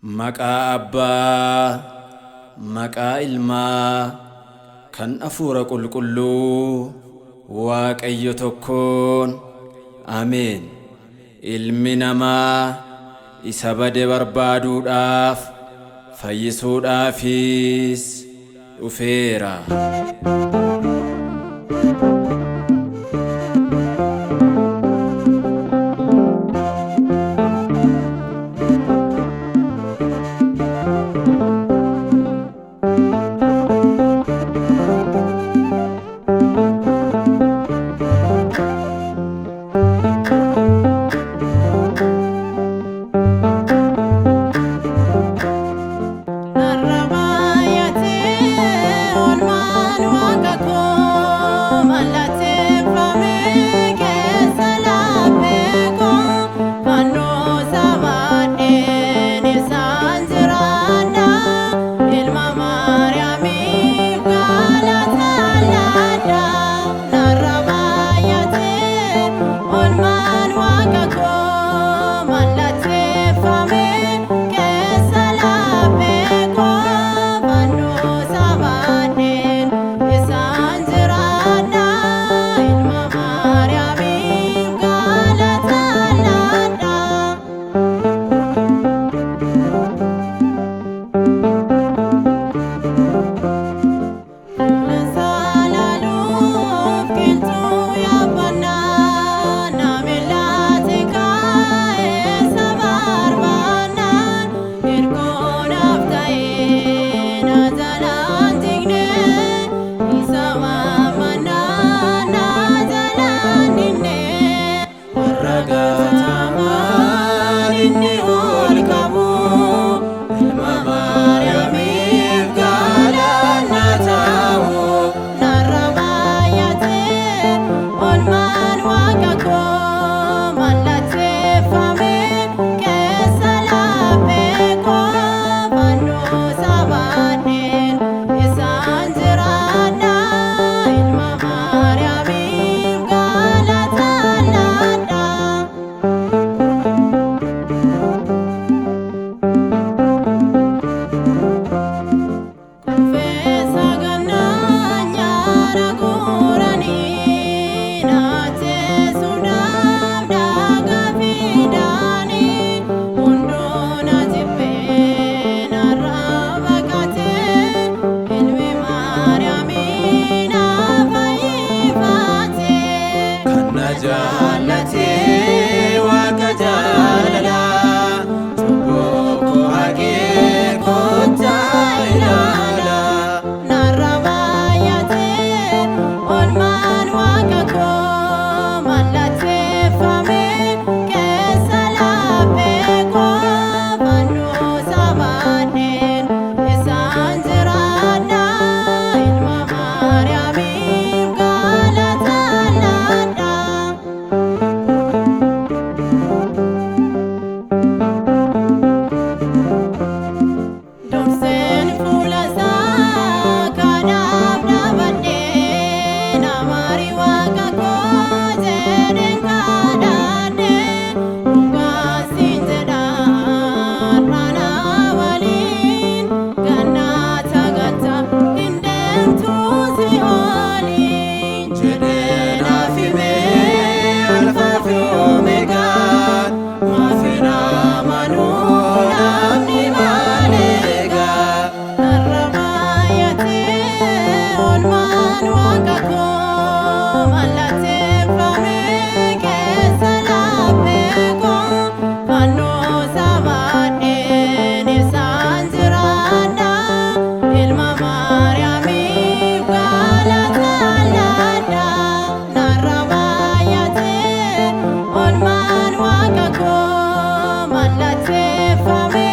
Maqaa Abbaa, maqaa Ilmaa, kan Hafuura Qulqulluu, Waaqayyo tokkoon. Ameen. Ilmi namaa isa bade barbaaduudhaaf, fayyisuudhaafis dhufeera. Narra baay'atee oolmaan waaqa koo mallatteeffamee keessa laphee koo fannoo sabaadheen isaan jiraadha ilma Maariyaamiif galata laadha. Narra baay'atee oolmaan waaqa koo mallatteeffamee keessa laphee koo fannoo sabaadheen isaan jiraadha ilma Maariyaamiif galata laadha. Fuula isaa laaluuf qilxuu yaabbannaa naamilaati kaa'ee sabarbaannaan hirkoo naaf ta'ee na jalaan jigne isa waammannaa na jalaan dinne. Warra gatamaan inni ol qabu ilma Maariyaamiif galanna ta'u. Narra baay'atee oolmaan waaqa koo mallatteeffamee keessa laphee koo fannoo sabaadheen isaan jiraadha ilma Maariyaamiif galata laadha. Qulfeessa gannaa nyaara guuranii naachesuudhaaf dhagaa fidanii hunduu na jibbee narraa baqatee ilmi Maariyaamii na fayyifate. Kan na jaallatee waaqa jaalalaa cubbuu koo haqee kottaa ilaalaa. Narra baay'atee oolmaan waaqa koo mallatteeffamee keessa laphee koo fannoo sabaadheen isaan jiraadha ilma Maariyaamiif galata laadha. Durseen fuula isaa kanaaf dhaabadhee namaari waaqa koo jedheen kadhadhee dhugaa siin jedha har'a waliin gannaata gata hin deemtu si ooliin. Jedhee naaf himee alfaa fi omeegaan maaf hin amanuu namni maal eegaa? Narra baay'atee oolmaan waaqa koo mallatteeffamee keessa laphee koo fannoo sabaadheen isaan jiraadha ilma Maariyaamiif galata laadha. Narra baay'atee oolmaan waaqa koo mallatteeffamee.